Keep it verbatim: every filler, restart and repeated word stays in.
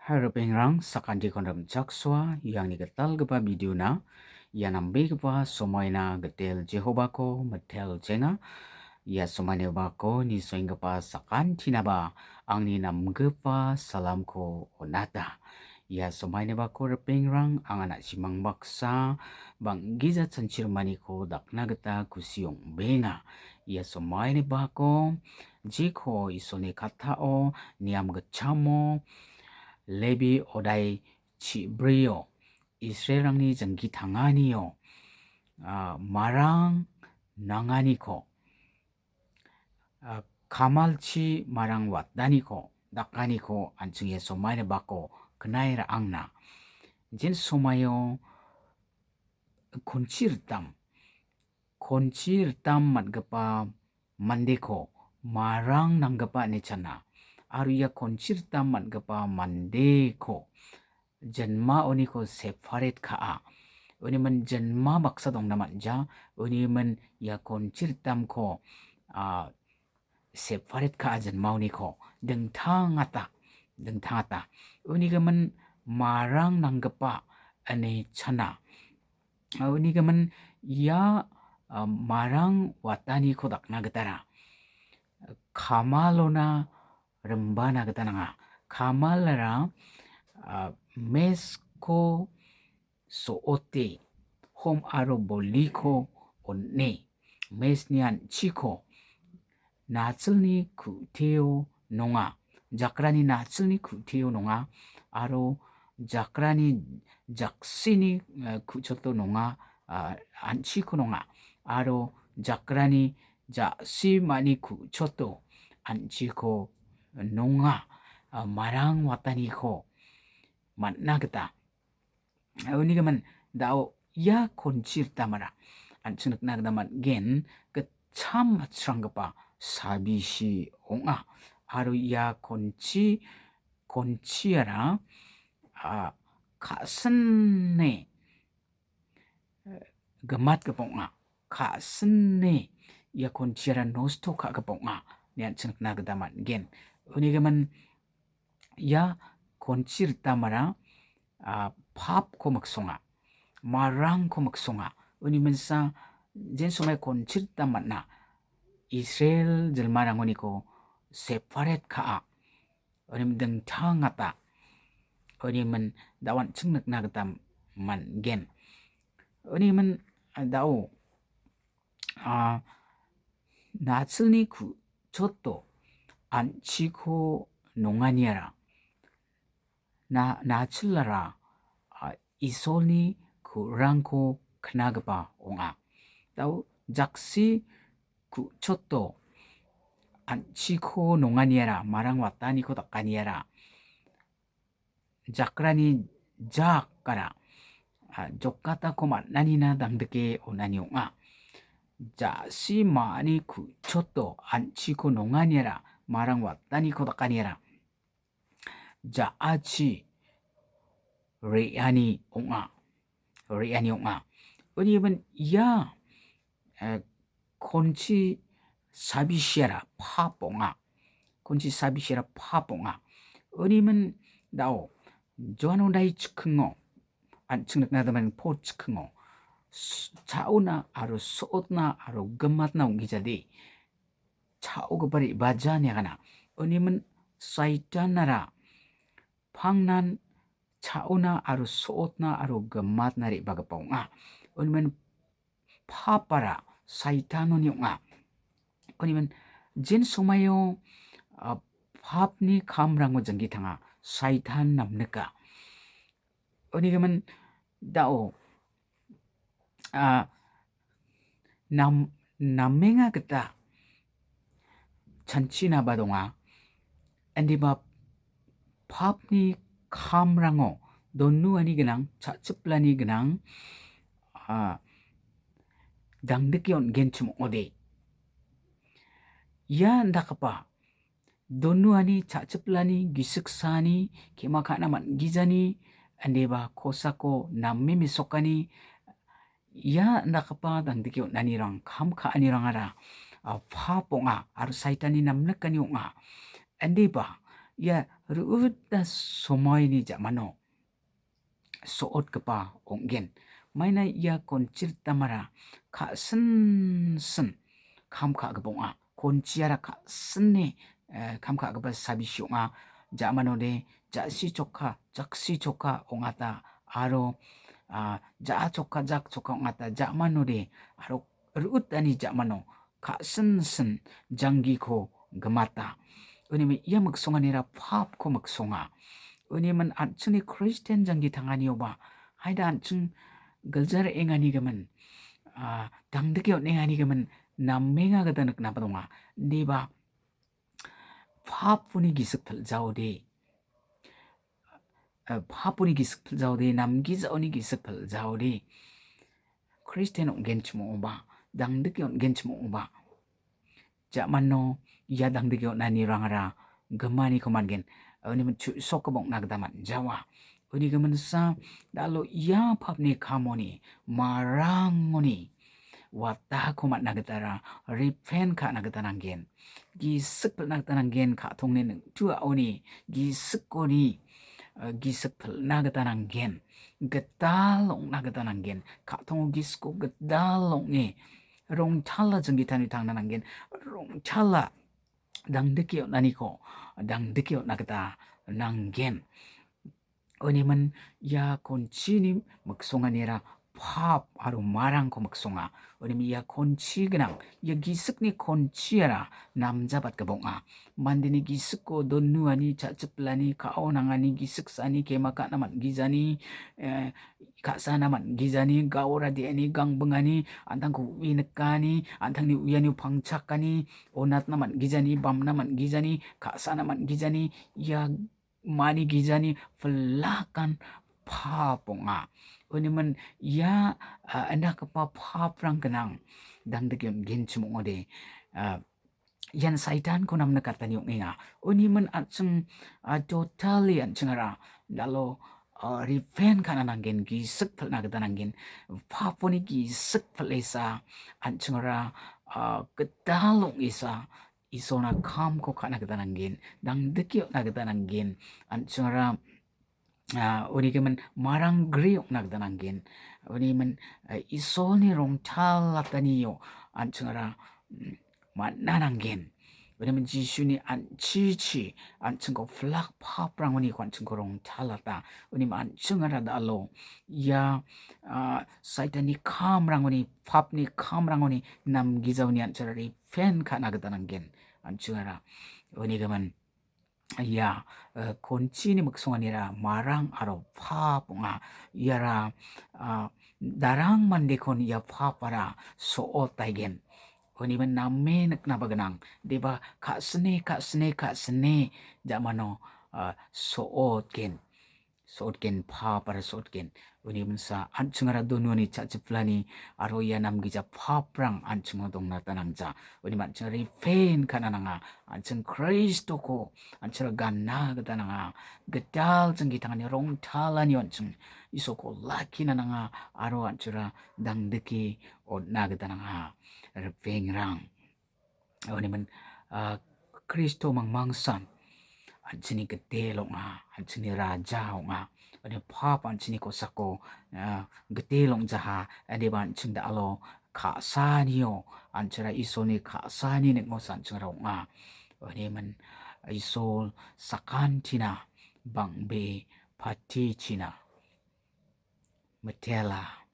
Hai ripengrang, sakantikon rimchaksoa, iangni gitalgipa videona, ia nambegipa somaina gitel Jehovako mitelchenga. Ia somainibako nisoenggipa sakantinaba angni namgipa salamko on·ata. Ia somainibako ripengrang, anga na·simang baksa bang·gija chanchirimaniko dakna gita kusi ong·beenga. Ia somainibako jeko Isolni kattao niam gitchamo Lebi odai chibrio Israelrangni janggi tanganio, ah, marang nanganiko, ah, kamalchi marang wataniko, dakaniko an·ching ia somainibako knae ra·angna. Jin somaio konchi ritam, konchi ritam man·gipa mandeko marang nanggipa ine chana. Aro ia konchi ritam man·gipa mandeko jinmaoniko separate ka·a. Uni min jinma baksa dongna man·ja. Uni min ia konchi ritamko, ah, separate ka·a jinmaoniko. Dingtangata, dingtangata. Uni gimin marang nanggipa ine chana. Uni gimin ia, ah, marang wataniko dakna gitara kamalona rimbana gita nanga. Kamalara, ah, mesko so·ote, hom aro boliko on·e, mesni an·chiko nachilni ku·teo nonga, jakrani nachilni ku·teo nonga, aro jakrani jaksini, eh, ku·choto nonga, ah, an·chiko nonga, aro jakrani ja·simani ku·choto an·chiko nonga, ah, marang wataniko man·na gita. Uni gimin da·o ia konchi ritamara an·ching nikna gita man·gen, gitcham atsranggipa sabisi ong·a. Aro ia konchi, konchiara, ah, ka·sine, eh, gimatgipa ong·a. Ka·sine ia konchiara nosto ka·gipa ong·a ine an·ching nikna gita man·gen. Uni gimin ia konchi ritamara, ah, papko miksonga, marangko miksonga. Uni minsa jen somai konchi ritam man·a, Israel jilmarangoniko separate ka·a. Uni min dingtangata. Uni min da·o an·ching nikna gita man·gen. Uni min da·o, ah, nachilni ku·choto an·chiko nonganiara, na-, nachilara, ah, Isolni ku·rangko knagipa ong·a. Da·o jaksi ku·choto an·chiko nonganiara, marang wataniko dakaniara, jakrani jakara, ah, jokatako man·anina dangdike on·ani ong·a. Ja·si ma·ani ku·choto an·chiko nonganiara, marang wataniko dakaniara, ja·achi re·ani ong·a, re·ani ong·a. Uni gimin ia, eh, konchi sabisiara pap ong·a. Konchi sabisiara pap ong·a. Uni gimin da·o Joan Odai chikingo, an·ching nikna gita man·gen, po chikingo, s-, cha·ona aro so·otna aro gimatna ong·gijade, cha·ogipa re·baja ine agana. Uni gimin Saitanara pangnan cha·ona aro so·otna aro gimatna re·bagipa ong·a. Uni gimin papara Saitanoni ong·a. Uni gimin jen somaio, ah, papni kamrango janggi tanga, Saitan namnika. Uni gimin da·o, ah, nam-, namenga gita chanchinaba donga. Indiba papni kamrango donuani gnang, cha·chiplani gnang, ah, dangdike on·genchim ong·ode. Ia indakgipa donuani, cha·chiplani, gisiksani, kema ka·na man·gijani, indiba kosako name mesokani, ia indakgipa dangdike on·anirang, kam ka·anirangara, ah, pap ong·a aro Saitanni namnikani ong·a. Indiba ia ru·utna somoini ja·mano so·otgipa ong·gen. Maina ia konchiritamara ka·sinsin kam ka·gipa ong·a. Konchiara ka·sine, eh, kam ka·gipa sabisi ong·a. Ja·manode ja·si chokka, jaksi chokka ong·ata aro, ah, ja·a chokka, jak chokka ong·ata. Ja·manode aro ru·utani ja·mano ka·sinsin janggiko gimata. Unimin ia miksonganira papko miksonga. Unimin an·chingni Kristian janggi tanganioba, haida an·ching gilja re·enganigimin, ah, dangdike on·enganigimin namenga gita niknaba donga. Indiba paponi gisik piljaode, eh, paponi gisik piljaode, namgijaoni gisik piljaode, Kristian ong·genchim ong·oba, dangdike on·genchim ong·oba, ja·mano ia dangdike on·anirangara gimaniko man·gen. Uni min chu·sokgipa ong·na gita man·jawa. Uni giminsa dalo ia papni kamoni, marangoni watako man·na gitara repent ka·na gita nanggen. Gisik pil·na gita nanggen, ka·tongni ning·tuaoni gisikoni, eh, gisik pil·na gita nanggen. Gital ong·na gita nanggen. Ka·tongo gisiko gital ong·e rongtala jinggitani tangna nanggen. Rongtala dangdike on·aniko dangdike on·na gita nanggen. Unimin ia konchini miksonganira pap aro marangko miksonga. Unimin ia konchi gnang, ia gisikni konchiara namjabatgipa ong·a. Mandeni gisiko donuani, cha·chiplani, ka·o nangani, gisik sani, kema ka·na man·gijani, eh, ka·sana man·gijani, gaora de·ani, gangbingani, an·tangko u·e nikani, an·tangni uianio pangchakani, onatna man·gijani, bamna man·gijani, ka·sana man·gijani, ia manigijani pilakan pap ong·a. Unimin ia, ah, indakgipa paprang gnang, dangdike on·genchim ong·ode. Ah, ian Saitanko namnikatani ong·enga. Unimin an·ching, ah, totally an·chingara dalo, ah, repent ka·na nanggen, gisik pil·na gita nanggen. Paponi gisik pil·esa an·chingara, ah, gital ong·esa Isolna kamko ka·na gita nanggen, dangdike on·na gita nanggen. An·chingara, ah, unigimin marang gri ong·na gita nanggen. Unigimin, ah, Isolni rongtalatanio an·chingara, mm, man·na nanggen. Unigimin Jisuni an·chichi an·chingko pilak paprangoniko an·chingko rongtalata. Unigimin an·chingara dalo ia, ah, Saitanni kamrangoni, papni kamrangoni namgijaoni an·chingara repent ka·na gita nanggen. An·chingara unigimin ia, eh, konchini miksonganira marang aro pap ong·a. Iara, ah, darang mandekon ia papara so·otaigen. Unigimin name niknaba gnang. Deba ka·sine, ka·sine, ka·sine ja·mano, ah, so·otgen. So·otgen, papara so·otgen. Unigiminsa an·chingara donuani cha·chiplani aro ia namgija paprang an·chingo dongna gita nangja. Unigimin an·ching repent ka·na nanga. An·ching Kristoko an·chingara gana gita nanga. Gital jinggitangani rongtalani an·ching Isolko lakina nanga aro an·chingara dangdike on·na gita nanga. Ripengrang. Unigimin, ah, Kristo mangmangsan an·chingni gitel ong·a, an·chingni raja ong·a. Uni pap an·chingni kosako, ah, gitel ong·jaha, indiba an·ching dalo ka·sanio, an·chingara Isolni ka·sani ning·o an·chingara ong·a. Unigimin Isol sakantina bang·bee patichina mitela.